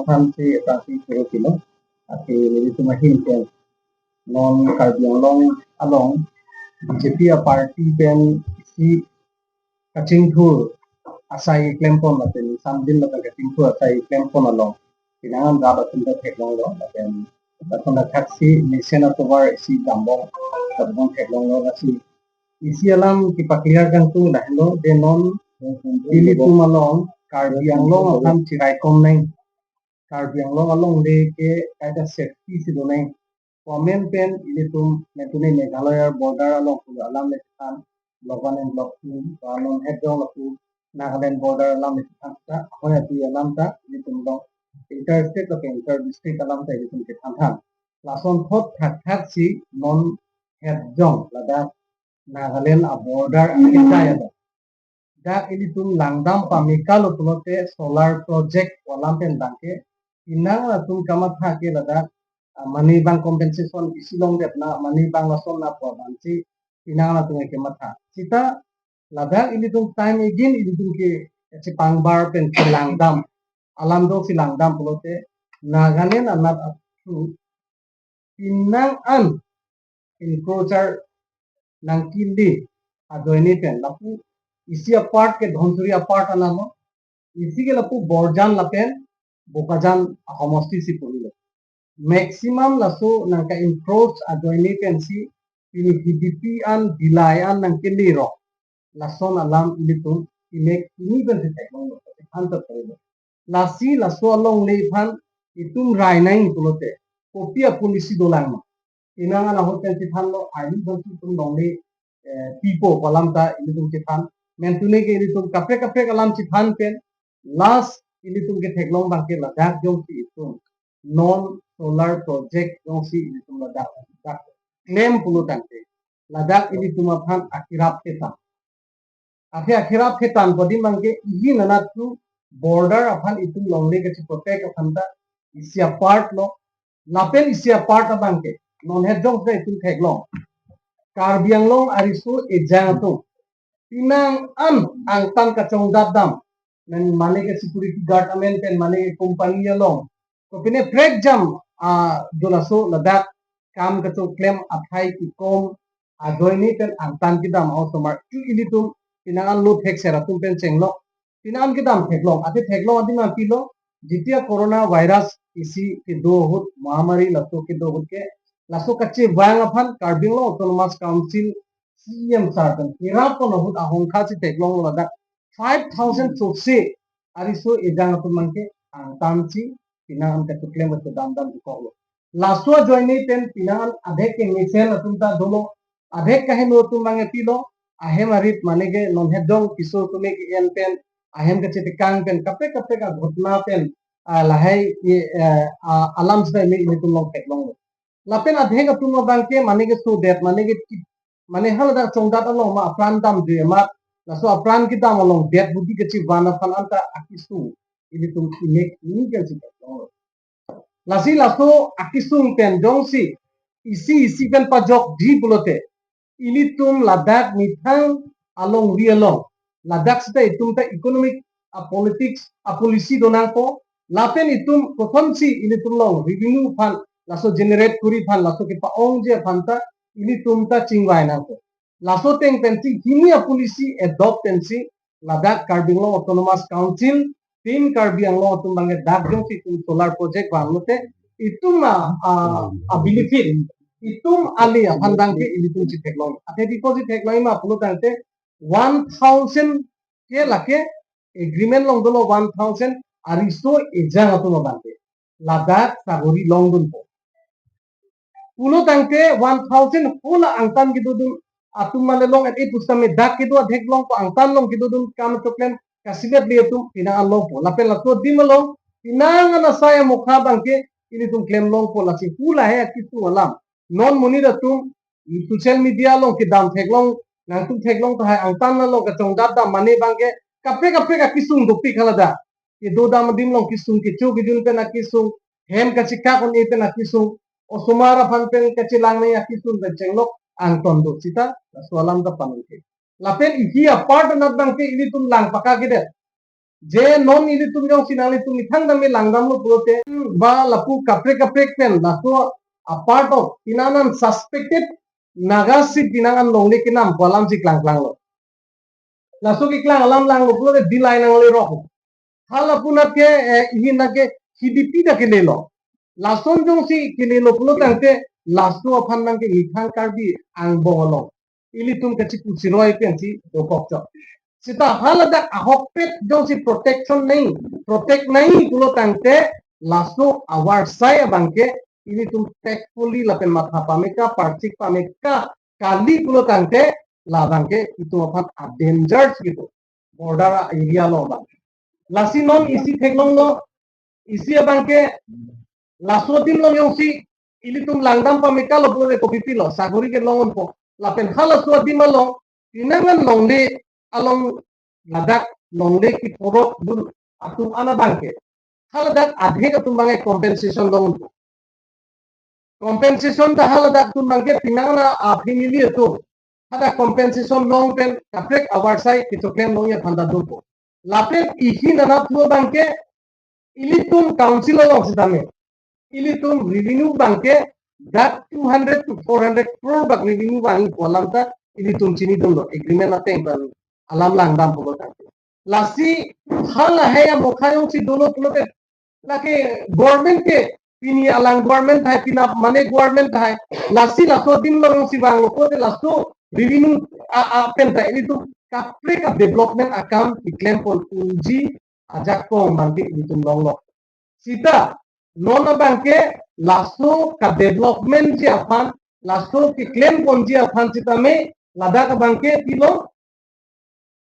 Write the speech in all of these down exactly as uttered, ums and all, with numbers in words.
Thansi thansi suru kilo. Ati nelitum ahin pen non Karbi Anglong along B J P a party pen isi kachingthur asai klempon lapen samdin lapen kachingthur asai klempon along pinangan rat atum ta theklonglo lapen lapen thaksi mesen atovar isi dambom dambom theklonglo. Lasi isi alam kepaclear kangtung lahelo, de non ilitum along Karbi Anglong aphan chiraikom nang, Karbi Anglong alongle ke kaita safety si do nang. Comment pen ilitum metune Meghalaya border along pulo alam le chethan, block one and block two, ba non het jong lapu Nagaland border alam le chethan ta, ahoi atu alam ta ilitum long interstate lapen inter district alam ta ilitum chethan than. Lason thot thakthak si non het jong ladak Nagaland a border akechai alo. Dak ilitum langdam pameka lo pulote solar project alam pen bangke pinang latum kamatha ke ladak, ah, mane bang compensation isi longdet na, mane bang lason na pu abangsi pinang latum kematha. Sita ladak ilitum time again ilitum ke chepangbar pen chelangdam alam do si langdam pulote Nagaland anat atu pinang an encroacher nangkele ajoine pen lapu isi apart ke Dhansiri apart anamo, isi ke lapu Borjan lapen Bokajan ahomosti si purilo. Maximum laso nangka encroach ajoine pensi pini Hidipi an Dillai an nangkele rok. Lason alam ilitum imek ini pensi theklonglo, than ta purilo. Lasi laso alongle aphan itum rai nang pulote kopi a policy dolang ma? Pinang an ahut pen chethanlo, ai ni bangsi itum longle, eh, pipo pu alam ta ilitum chethan. Mentune ke ilitum kaprek kaprek alam chethan pen last ilitum ketheklong bangke ladak jongsi itum non solar project jongsi ilitum ladak dak klem pulo tangte ladak ilitum aphan akerap ketan. Athe akerap ketan podi bangke ihin anat tu border aphan itum longle kacheprotect aphan ta isi apart lo. Lapen isi apart abangke non het jongsi itum theklong, Karbi Anglong ariso ejang atum pinang an angtan kachongdat dam, mane ke security guard amen pen mane ke company along, kopine prekjam, ah, do laso ladak kam kachoklem athai kekom ajoine pen angtan kedam a-osomar i ilitum pinang an lo thekser atum pen chenglok pinang an kedam theklong. Athe theklong adim apilo, jitia corona virus isi kedo ahut, mahamari laso kedo ahut ke laso kachevang aphan Karbi Anglong Autonomous Council C E M sir pen kerap pon ahut ahongkha si theklonglo ladak five thousand chokse ariso ejang atum bangke angtan si pinang an kachoklem kachodam dam ikoklo. Laso ajoine pen pinang an adhek ke mesen atum ta dolo, adhek kaheno atum bangke pilo, ahem arit mane ke non het jong piso atum ke en pen ahem kachetekang pen kaprek kaprek aghotna pen, ah, lahai, eh, ah, alam sita ilitum long theklonglo. Lapen adhek atum abangke mane ke sodet, mane ke ki-, mane haladak chongdat along ma apran damjui amat, laso apran kedam along det budi kachevan aphan anta akesung ilitum imek ini pensi theklonglo. Lasi laso akesung pen jongsi isi isi pen pajokji pulote ilitum ladak methang alongri along, ladak sita itum ta economic a politics a policy donangpo, lapen itum kothonsi ilitum long revenue aphan laso generate kuri aphan laso kepa-ongji aphan ta ilitum ta chingvai nangpo. Laso ateng pensi hini a policy adopt pensi ladak Karbi Anglong Autonomous Council, Team Karbi Anglong atum bangke dak jongsi itum solar project vanglote itum a, a, a benefit, itum ali aphan bangke ilitum chetheklong. Athe deposit theklong ma pulo tangte one thousand ke lake agreement long dolo one thousand ariso ejang atum abangke ladak sagori longdunpo. Pulo tangte one thousand hula angtan kedodun atum mane long et pusitame dak kedo adhek longpo, angtan long kedodun kam choklem kasilet le atum pinang an longpo. Lapen laso adim along pinang an asai amokha bangke ilitum klem longpo. Lasi hula he akesung alam non monit atum social media along kedam theklong, nangtum theklong tahai angtan along kachongdat dam mane bangke kaprek kaprek akesung dopik haladak. Kedo dam adim along kesung, kecho kejun pen akesung, hem kachekak un-e pen akesung, osomar aphan pen kachelang nai akesung pen chenglok angtan do sita laso alam ta panungke. Lapen ihi apart anat bangke ilitum lang paka kedet. Je non ilitum jongsi nanglitum methang dam langdamlo pulote, ba lapu kaprek kaprek pen laso a part of pinangan suspected Naga si pinangan longle kenam pu alam si klangklanglo. Laso keklang alam langlo pulote dilai nanglerok. Hala punat ke, eh, ihin nake hidipi dak kelelo. Lason jongsi kelelo pulo tangte laso aphan nangke methang Karbi angbong along ilitum kachipu siroi pensi dokok chok. Seta haladak ahokpet jongsi protection nai, protect nai pulo tangte laso awarsai abangke ilitum tactfully lapen matha pameka, parchik pameka kali pulo tangte labangke itum aphan a danger gitu. Border area along abang. Lasi non isi theklonglo, isi abangke laso adim along jongsi ilitum langdam pamekalo pulote kopipilo, sakori kelong unpo. Lapen halaso adim along pinangan longle along ladak longle kiporok dun atum an abangke haladak adhek atum abangke compensation long unpo. Compensation ta haladak atum abangke pinangan a family atum hadak compensation long pen kaprek awarsai kechoklem longji aphan ta dopo. Lapen ihin anat thu abangke ilitum council along sitame ilitum revenue abangke dak two hundred to four hundred crore bak revenue vangji pu alam ta ilitum chinidunlo agreement ateng pen alam langdam pulo tangte. Lasi halahei amokha jongsi dolo pulote lake government ke pini alang government hai, pinap mane government hai. Lasi laso adim along jongsi vanglo pulote laso revenue a, a pen ta ilitum kaprek a development akam keklem pon unji ajakong abangke ilitum longlo. Seta non abangke laso ka development ji aphan, laso keklem ponji aphan sitame ladak abangke pilo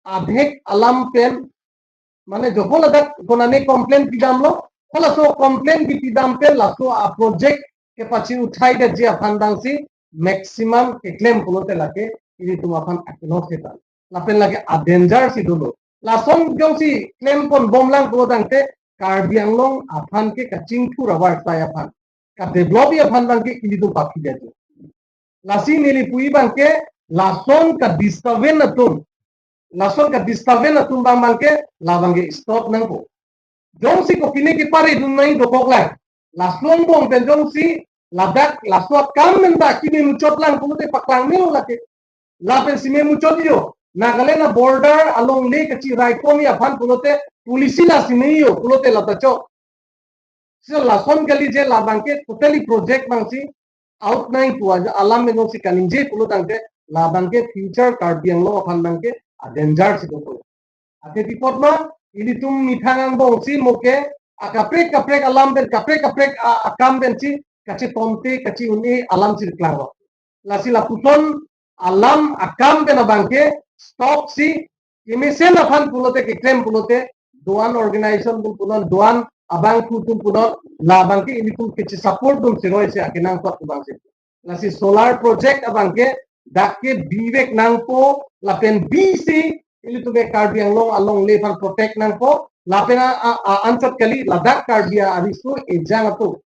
adhek alam pen, mane jopo ladak konane complain pidamlo, halaso complain kipidam pen laso a project kepachini uthai detji aphan dangsi maximum keklem pulote lake ilitum aphan akelo setan. Lapen lake a danger si dolo. Lason jongsi klem pon bomlang pulo tangte Karbi Anglong aphan ke kachingthur awarsai aphan, ka develop ji aphan abangke ilitum paphi detji. Lasi neli puji abangke lason ka disturbance atum, lason ka disturbance atum abang abangke labangke stop nangpo. Jongsi kopine kepare dun nai dokok lang. Laso angbong pen jongsi ladak laso akam pen ta kimi muchot lang pulote paklang melo lake. Lapen sime muchot jo. Nagaland a border along le kachirai ponji aphan pulote policy la sime jo pulote lata chok. Seta lason kali je labangke totally project abangsi out nai pu aja alam pen jongsi kaningje pulo tangte labangke future Karbi Anglong aphan abangke a danger si dokok. Athe pi apot ma ilitum methang angbong si mo ke akaprek kaprek alam pen kaprek kaprek a, akam pensi kachetonte kache-un-e alam si klanglo. Lasi lapuson alam akam pen abangke stop si kemesen aphan pulote keklem pulote do-an organization atum punon, do-an abangphu atum punon, labangke ilitum kachi support dun siroi si akenangsot abangsi. Lasi solar project abangke dak ke bivek nangpo lapen bisi ilitum ke Karbi Anglong along le aphan protect nangpo lapen a, a, a anchot kali ladak Karbi a ariso ejang atum.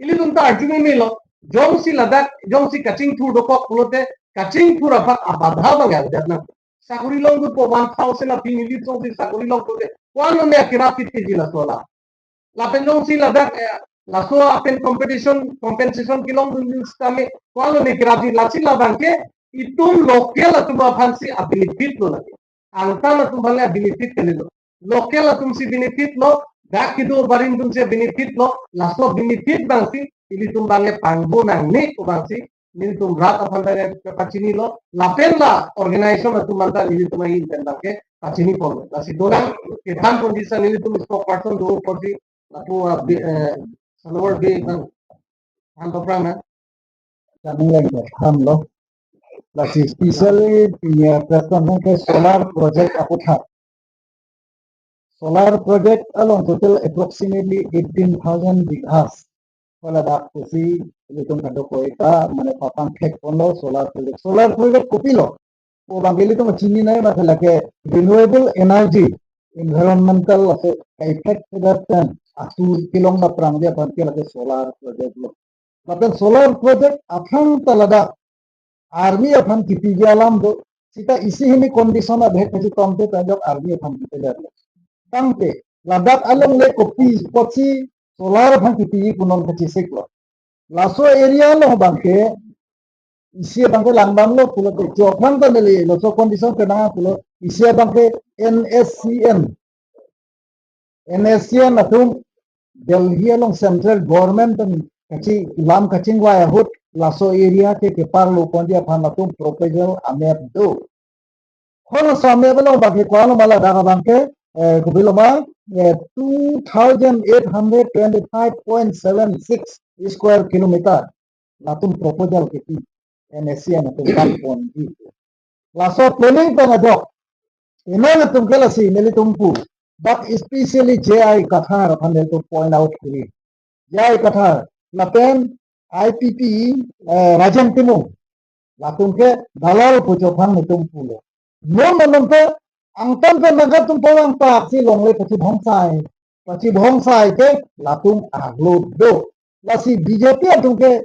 Ilitum ta arju melo, jongsi ladak jongsi kachingthur dokok pulote kachingthur aphan abadha abang avedet nang. Sakori longdunpo one thousand aphi neli jongsi sakori longdunde, ko-an lone kerap kiti ji laso alam. Lapen jongsi ladak, eh, laso apen competition, compensation kelongdun sitame ko-an lone kerap ji, lasi labangke itum local atum aphansi a benefit lo lake. Angtan atum aphan le a benefit kalilo. Local atum si benefit lo, dak kedo barim atum si benefit lo, laso benefit abangsi ilitum abangke pangbo nangne pu abangsi nelitum rat aphan ta pachinilo, lapen la organization atum aphan ta nelitum ahin pen abangke pachini ponlo. Lasi dolang kethan pon disa nelitum spokesperson do apotsi lapu, ah, bi-, eh, Salawar Bey abang than paprang nang. Kami yang kethanlo. Lasi specially pini a press conference ke solar project aputhak. Solar project along total approximately eighteen thousand bighas. Hala dak pusi ilitum kadokave ta mane papangthek ponlo solar project. Solar project kopilo? Ko abang ilitum chini nai, mane lake renewable energy, environmental laso effect pen asur kelong aphrang dia aphan ke lake solar project lo. Lapen solar project aphrang ta ladak army aphan kipiji alam do, seta isi hini condition abhek kachitomte ta jok army aphan kipeler lo. Tangte Ladak alongle kopi apotsi solar aphan kipi pu non kachesiklo. Laso area along abangke isi abangke langdamlo pulote, choklang ta neli laso condition kenang pulo, isi abangke N S C N, N S C N atum Delhi along central government pen kachi lam kachingvai ahut laso area ke keparlo ponji aphan latum proposal amep do. Halaso amep along abangke ko-an lo ma, ladak abangke, eh, kopilo ma, eh, two thousand eight hundred twenty-five point seven six square kilometer. Latum proposal kipi, N S C N atum kan ponji. Laso planning pen ajok, ina latum ke lasi nelitum pu, but especially J I Kathar aphan nelitum point out kuri. J I Kathar lapen I P P, eh, Rajen Timung, latum ke dalal pu chophan nelitum pulo. Non non pe angtan pen nangkat tum pawang tak si longle pachibhongsai, pachibhongsai ke latum arlo do. Lasi B J P atum ke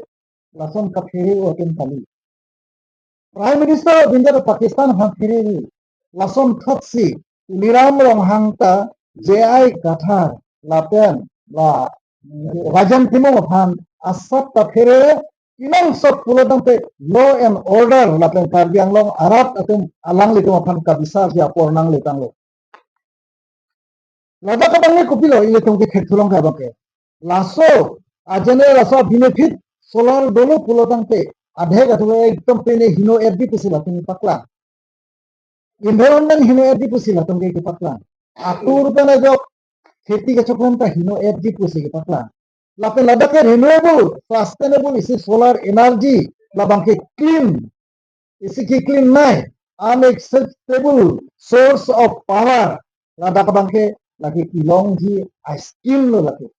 lason kaphere atum kali. Prime Minister of India to Pakistan aphan phere, lason thotsi Tuliram Ronghang ta J I Kathar lapen la Rajen Timung aphan asap ta phere, kenangsot pulo tangte law and order lapen Karbi Anglong arat atum alanglitum aphan kabisar si apor nangletanglo. Ladak abangke kopilo ilitum ke thekthulong ke abangke. Laso, ajene laso benefit solar dolo pulo tangte, adhek atum ekdom pine hino-etji pusi latum paklang. Environment hino-etji pusi latum ke paklang. Atur pen ajok kheti kachoklam ta hino-etji pusi paklang. Lapen ladak ke renewable, sustainable isi solar energy, labangke clean, isi ke clean nai, unacceptable source of power. Ladak abangke lake kelongji a-scheme lo lake.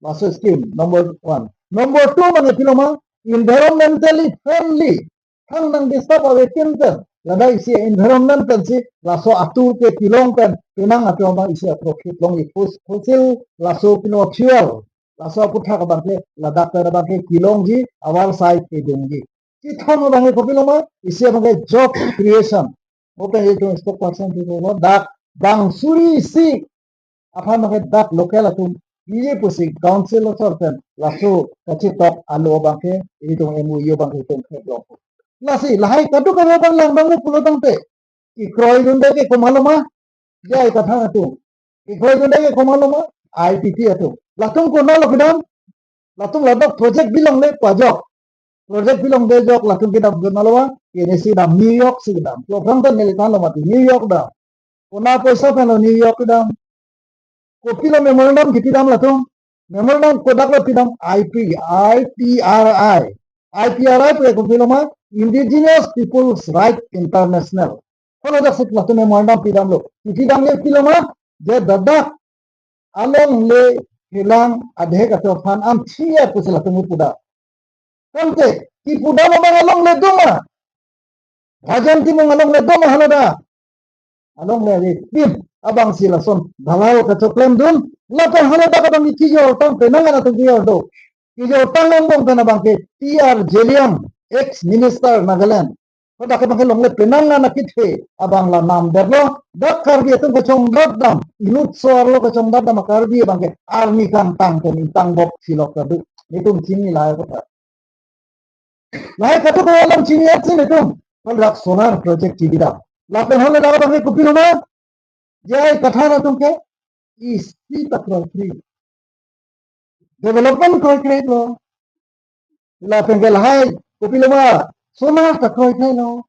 Laso scheme number one. Number two abangke kopilo ma, environmentally friendly. Thang nang disturb ave tin pen, ladak isi environment pensi laso atur ke kelong pen, penang atum abang isi a-profit longji, fos-, fossil laso kopilo fuel, laso aputhak abangke ladak pen abangke kelongji, avarsai kedungji. Kethom abangke kopilo ma, isi abangke job creation. Mo pen itum spokesperson pulo, dak bang suri isi aphan abangke dak local atum piji pusi council asor pen laso kachetok alo abangke itum M O U abangke itum theklong. Lasi lahai kadokave abang langdamlo pulo tangte, kekroidunde ke komatlo ma, J I Kathar atum. Kekroidunde ke komatlo ma, I P P atum. Latum konatlo kedam, latum ladak project bilongle pu ajok. Project bilongde ajok latum kedam konatlo ma, K N A C dam, New York si kedam. Lo phrang ta neli thanlo mati, New York dam. Konat apoisa penlo New York kedam. Kopilo memorandum kipidam latum? Memorandum kodak lo pidam? I P, I P R I. I P R I pu kopilo ma, Indigenous Peoples Right International. Kono dak sik latum memorandum pidamlo. Kipidam le kopilo ma, je ladak alongle kelang adhek atum aphan amthi ya pusi latum pudam. Tangte, kipudam abang alongle do ma? Rajen Timung alongle do ma haladak? Alongle ave. Pin, abangsi lason dalal kachoklemdun, lapen haladak abang kijor tang penang atum kijor do. Kijor tang angbong pen abangke T R Zeliang, ex minister Nagaland. Hadak abangke longle penang ana kithe abang la namdetlo, dak Karbi atum kachongdat dam, inut so-arlo kachongdat dam Karbi abangke arni kangtang pen ingtangbok silok kadu. Netum chini lahai kota. Lahai kota ko alam chini at sini tum. Haladak solar project chibidam. Lapen haladak abangke kopilo ma, J I Kathar atum ke isi ta kroikre. Development kroikre lo. Lapen ke lahai kopilo ma, solar ta kroikre lo.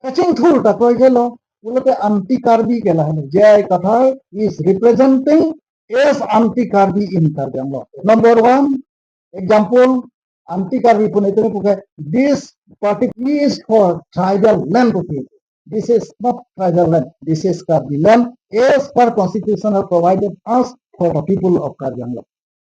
Kachingthur ta kroikre lo. Pulote anti Karbi ke lahai lo. J I Kathar is representing as anti Karbi in Karbi Anglong. Number one, example, anti Karbi pu netum puke, this particular is for tribal land puke. This is not tribal land. This is Karbi land as per constitution have provided us for the people of Karbi Anglong.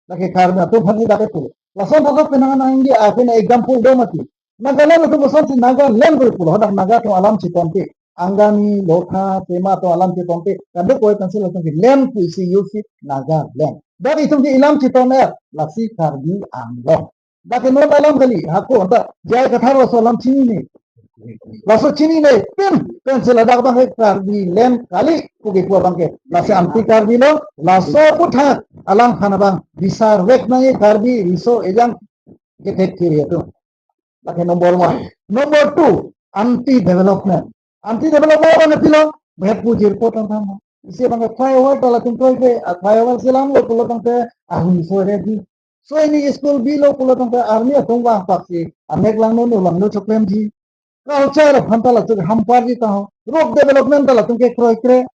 Lake Karbi atum aphan ni dak pulo. Lason dak penang nangji, apin example do mati. Nagaland atum lason si Nagaland pulo. Hadak Naga atum alam chitonte, Angami, Lotha, Tema atum alam chitonte, kadokave pensi lason si land pusi use si Nagaland. Dak itum ke ilam chiton er, lasi Karbi Anglong. Dak ke non alam kali, hako anta J I Kathar laso alam chini ne. Laso chinine pen, pensi ladak abangke Karbi land kali pu kepu abangke. Lasi anti Karbi lo, laso aputhak alangphan abang bisar vek nangji, Karbi riso ejang kethek kiri atum. Lake number one. Number two, anti development. Anti development abangke pilo, mohet pu jirpo tangtang. Isi abangke flyover ta latum kroikre, a flyover si langlo pulo tangte, ahui so ready. So ini school bilo pulo tangte army atum vangpaksi, amek langno no langno choklemji. Culture aphan ta latum hamparji ta ho. Road development ta latum ke kroikre.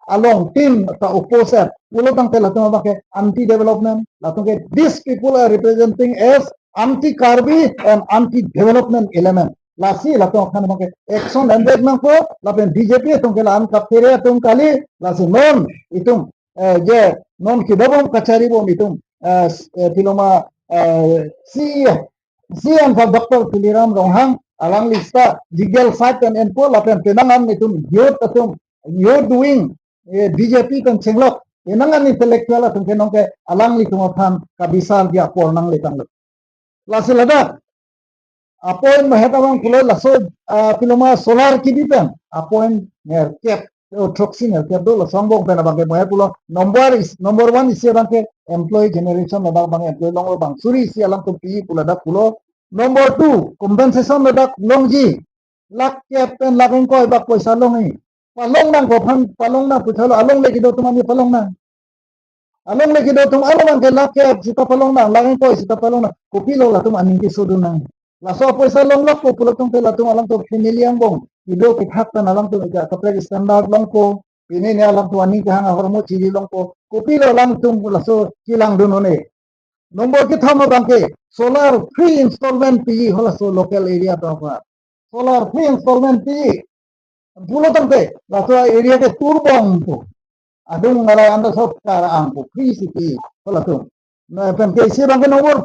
Along tin ta opposite. Pulo tangte latum abangke anti development. Latum ke these people are representing as anti Karbi and anti development element. Lasi latum aphan abangke action endet nangpo, lapen B J P atum ke la-an kaphere atum kali, lasi non itum, eh, je non kedobom kacharibom itum, eh, s-, eh, piloma, eh, C E M, C E M pa Doctor Tuliram Ronghang, alangli sita legal side pen enpo, lapen penang an itum youth atum, youth wing, eh, B J P pen chenglok, penang an intellectual atum ke nonke alanglitum aphan kabisarji apor nangletanglo. Lasi ladak apoint mohet abang pulo laso, ah, piloma solar kebi pen apoint nerkep, o throksi nerkep do, laso angbong pen abangke mohet pulo number is, number one isi abangke employee generation, ladak abang employee longlo, bang suri isi alangtum pi pu ladak pulo. Number two, compensation ladak longji, lakh kep pen lakh ingkoi bak poisa longji. Palong nangpo aphan, palong nang pu chalo, alongle kedo atum ani palong nang. Alongle kedo atum aro abangke lakh kep sita palong nang, lakh ingkoi sita palong nang. Kopilo latum aning kesodun nang. Laso apoisa longlokpo pulo tangte latum alangtum family angbong kedo kethak pen alangtum ika kaprek standard longpo. Pini ne alangtum aning kehang ahormu chiri longpo. Kopilo alangtum laso kelangdun un-e. Number kethom abangke solar free installment pi halaso local area atum aphan. Solar free installment pi pulo tangte laso area ke turbong pu. Adung ngalai anda sot kara ang pu free si pi halatum. Na pen ke isi abangke number